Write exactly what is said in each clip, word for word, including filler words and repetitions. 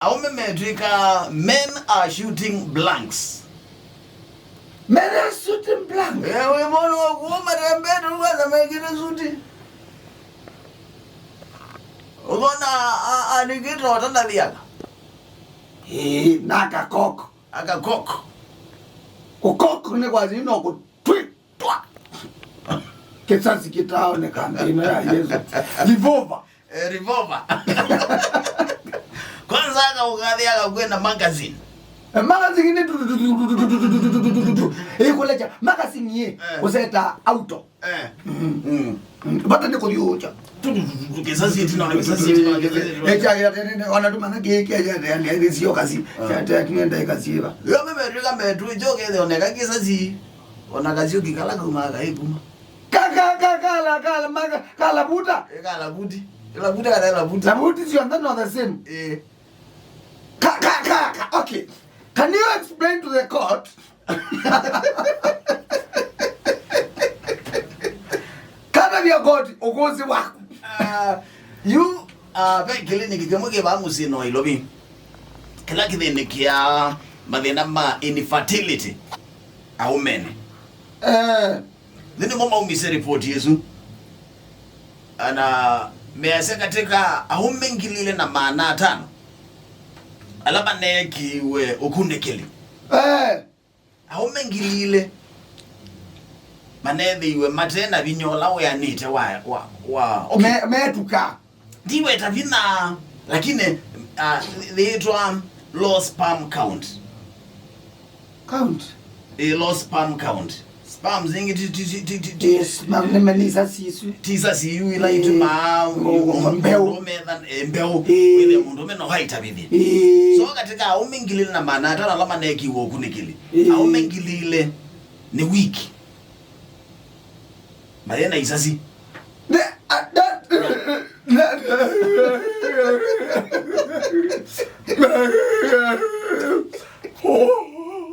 Aũme metw'ĩka men are shooting blanks. Men are shooting blanks. Eh, wĩ mũndũ wa kuuma tembea tu kwanza mekĩte suti. Ũkona a- a- anikĩte ũtanathiaga. Ĩĩ, na kakoko. Akakoko. Ũkoko nĩ kwa zino kũtwĩtwa. Kĩsasi kĩtaoneka nthĩ ĩno ya Yesu. Revolver. Eh, revolver. Kwanza aka ũkathi akakwenda magazine. Eh, magazine nĩ tu- tu- tu- tu- tu- tu- tu- tu- tu- tu- tu- tu. Ĩkũlecha magazine yĩ. Eh. Ũseta auto. Eh. Mm. Mm. Vata nĩ kũthiũũkya. Tu- tu- tu- tu- tu, kĩsasi ĩtina, kĩsasi ĩtina, kĩsasi ĩtina. Echa ya tene ona tu mana kĩ kĩ ya ya ya sio kasi. Ah. Ya tene nenda kasi va. Yo mimi rika metu jo ke de oneka kĩsasi. Ona kasi ũkikala kuma kaikuma. Ka ka ka kala kala maga kala buta. Eh, kala buti. Kala buta, kala buta. Na buti sio ndo no the same. Eh. Ka ka ka ka. Okay. Can you explain to the court? Kana vya court ukozi waku. Ah, you, ah, ve clinic kĩmwe kĩ vaa mũsyĩ no Ilovi. Kĩla kĩthĩnĩkĩa mathĩna ma infertility aũmene. Eh. Nĩ nĩmo maumisye ripoti ĩsu. Ana measya katĩ ka aũme ngili ilĩ na maana atano ala maneekiwe ũkunĩkĩli. Eh. Aũme ngili ilĩ maneethĩiwe mate na vinya ũla wĩanĩte wa, wa, wa, okay. Me- metuka. Ndiweta vinya, lakini, ah, yĩtwa low sperm count. Count. Eh, low sperm count. Sperm zingi ti, ti, ti, ti, ti, ti. Yes, ma- nĩ manisa sisu. Tisa siyu ila, eh, itumaa o- o- mũndũ metha, eh, mbeu. Eh. Wĩle mũndũ mena haitavithie. Eh. So katika aũme ngili ilĩ na maana atano ala maneekiwe ũkunĩkĩli. Eh. Aũme ngili ilĩ nĩ wiki. Maye na isasi. The- uh, that-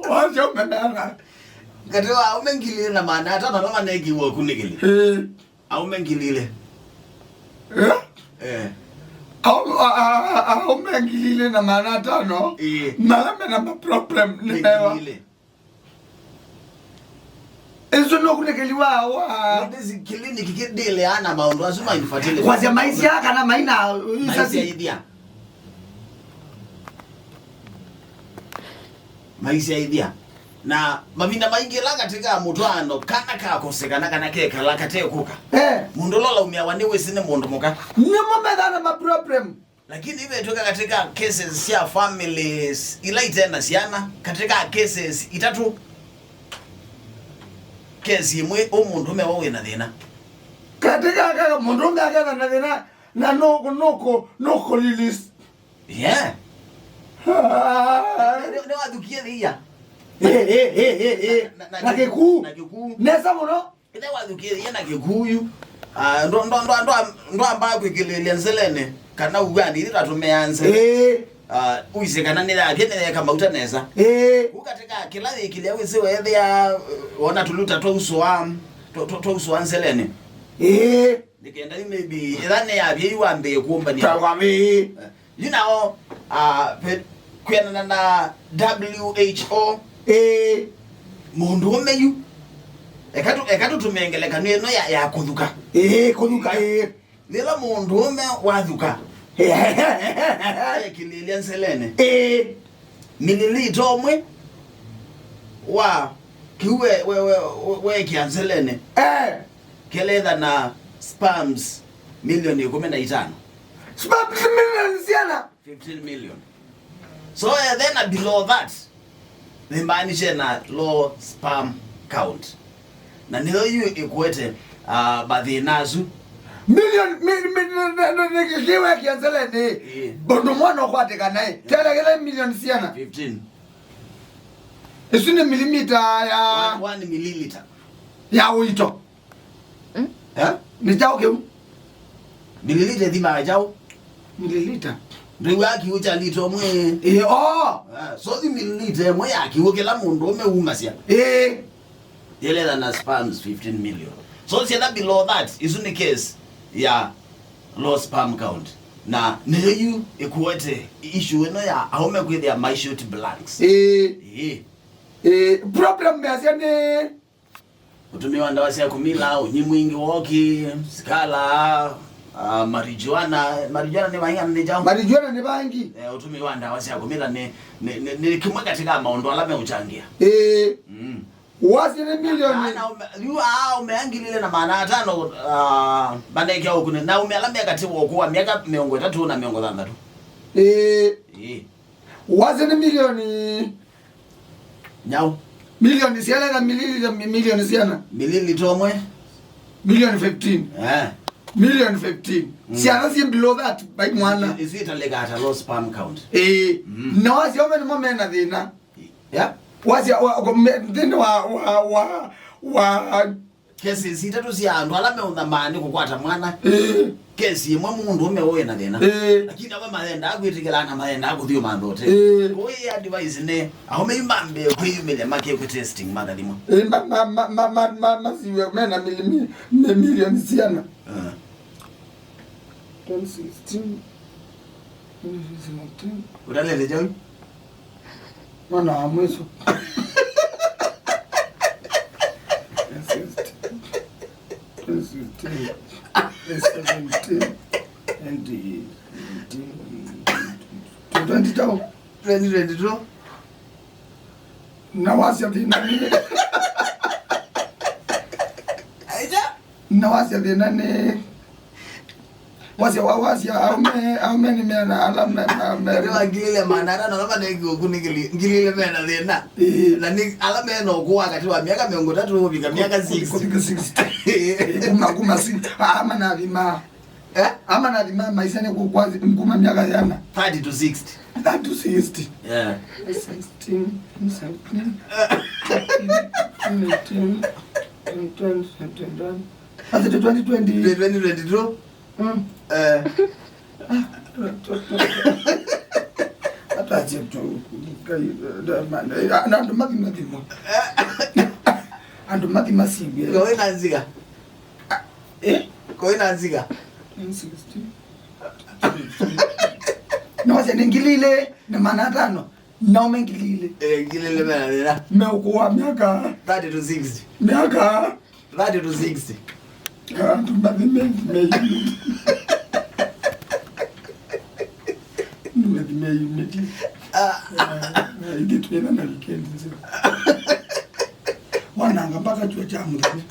Wasio menana. Kati wa aũme ngili ilĩ na maana atano ala maneekiwe ũkunĩkĩli. Eh. Aũme ngili ilĩ. Eh? Eh. Au- a- a- a- aũme ngili ilĩ na maana atano. Eh. Mala mena ma problem nĩ mewa. Ngili ilĩ. Ĩsu nũkunĩkĩli wa wa. Nĩndĩsĩ clinic kĩndĩleaa na maũndũ asu ma infertility. Kwasya maisya kana maina isasi. Maisyaithya. Maisyaithya. Na mavinda maingĩ ĩla katika mũtwaano kana kakosekana kana kekala katekũka. Eh. Mũndũ ũla ũlaumĩawa nĩ wĩsĩ nĩ mũndũ mũka. Nĩmo methana ma problem. Lakini ivetw'ĩka katika cases sya families ila ite na syana, katika cases itatũ, kesi ĩmwe ũ mũndũme wa wĩ na thĩna. Katika kaka mũndũme aketha na thĩna na nũkũ nũkũ nũkũ release. Yeah. Ah. Nĩ- nĩ- nĩwathukie thia. Eh, eh, eh, eh, eh. Na- na- na kĩkuu. Na kĩkuu. Nesa mũno. Ĩthe wathukĩĩie na Kĩkũyũ, ah, ndwa- ndwa- ndwa- ndwa- ndwambaa kwĩkĩlĩĩlya nzeleni kana uani ithe tatũmĩaa nzele. Ĩĩ. Ah, ũisye kana nĩyavye nĩyeeka mauta nesa. Ĩĩ. Kũu katĩ ka kĩla yĩkĩlya wĩsĩ weethĩa, eh, wona tũluta twausũa, twa- twa- twausũa nzeleni. Ĩĩ. Nĩ kenda yu maybe ĩla nĩyavye yu wambĩĩe kũmbany'a. Tawavĩ. Eh. Yu nao, ah, pe- kwĩanana na W H O, ĩĩ, mũndũũme yu, eka tũ- eka tũtũmĩe ngelekany'o ĩno ya, ya kũthuka. Ĩĩ, kũthuka, ĩĩ. Yĩla mũndũũme wathuka, ĩĩ, ekĩlĩĩlya nzeleni, ĩĩ, mililita ũmwe wa kĩu we- we- we- we- weekĩa nzeleni, eh, kĩletha na sperms milioni ĩkũmi na itano. Sperms milioni siana? Fifteen million. So, eh, then, uh, below that, nĩmaanishe na low sperm count. Na nĩyo yu ĩkwete, ah, mathĩna asu. Million, mi- mi- na- na- na- na- kĩwekĩa nzeleni. Ĩĩ. Bondũ mwana ũkwatĩka naĩ. Tela kĩla million siana? Fifteen. Isu nĩ milimita ya one, one milliliter ya ũito. Mm? Eh? Nĩ kyaũ kĩu? Mililita ĩthimaa kyaũ? Mililita. Ndwĩw'aa kĩw'ũ kya lita ũmwe? Ĩĩ, oo. Ah, so thi mililita ĩmwe ya kĩw'ũ kĩla mũndũũme umasya. Ĩĩ. Yĩletha na sperms fifteen million. So syetha below that, isu nĩ case ya low sperm count. Na nĩyo yu ĩkuete issue ĩno ya aũme kwĩthĩa maishoot blanks. Ĩĩ. Ĩĩ. Ĩĩ, problem measya nĩ ũtũmĩi wa ndawa sya kũmila, ũnywi mwingĩ wa ũkĩ, sikala, ah, marijuana. Marijuana nĩ vaingana nĩ kyaũ? Marijuana nĩ vangi. Eh, ũtũmĩi wa ndawa sya kũmila nĩ, nĩ, nĩ, nĩ kĩmwe katĩ ka maũndũ ala meũchangia. Ĩĩ. Mm. Wasya nĩ milioni. Na, na aũme, yu aũme ngili ilĩ na maana atano, ah, manekea ũkune. Na aũme ala me katĩ wa ũkũũ wa myaka mĩongo ĩtatũ na mĩongo thanthatũ. Ĩĩ. Ĩĩ. Wasya nĩ milioni. Nyaũ? Milioni siana na mililita mi-, milioni siana. Mililita ũmwe? Milioni fifteen. Eh. Milioni fifteen. Mm. Siana si below that, by mwana. Is it like at a low sperm count? Eh. Mm. Na wasya aũme nĩmo mena thĩna. Yeah. Wasya wa, wa, me-, thĩna wa, wa, wa, wa Cases itatũ sya andũ ala meũthamaa nĩ kũkwata mwana. Ĩĩ. Kesi ĩmwe mũndũũme wĩ na thĩna. Ĩĩ. Lakini amwe mayendaa kwĩtĩkĩla na mayendaa kũthiũmantha ũtee. Ĩĩ. Kũu ĩ advice nĩ, aũme yu mambĩe kwĩyumĩlya makekwe testing makathimwa. Ĩĩ, ma, ma, masiwe mena mili-, mi-, mi-, milioni siana. Ah. Twenty sixteen. Twenty sixteen. Ũtalete kyaũ? Mwana wa mwiso. Twenty sixteen. Twenty sixteen. Twenty seventeen. Twenty eighteen. Twenty twenty-two. Twenty twenty-two. Na wasya thĩna nĩ. Aita. Na wasya thĩna nĩ. Wasya wa, wasya aũme, aũme nĩ mena ala me, me, me. Ĩndĩ wa ngili ilĩ maana atano ala manengiwe ũkune ngili, ngili ilĩ mena thĩna. Ĩĩ. Na nĩ ala mena ũkũũ wa katĩ wa myaka mĩongo ĩtatũ kũvika myaka sixty. Kũvika sixty. Ĩĩ, kuma, kuma si-, aa manathima. Eh? Ama nathi ma maisha nĩ kũkwazi kuma myaka yana? Thirty to sixty. Thirty to sixty. Yeah. Sixteen, seventeen, eighteen, twenty, twenty-one. Ati twenty twenty. Twenty twenty-two. Mm. Eh. Atache tu. Na andũ mathi mathimwa. Andũ mathi masivye. Ngawĩ na nziga. Eh? Kũĩ na nziga? Twenty sixteen. Na wasya nĩ ngili ilĩ na maana atano. Na aũme ngili ilĩ. Eh, ngili ilĩ mena thĩna. Me ũkũũ wa myaka. Thirty to sixty. Myaka. Thirty to sixty. Andũ mathi me, me unit. Mathi me unit. Ah. Ah, ithe twĩna na weekend nzima. Wananga mpaka chuo cha mũthenya.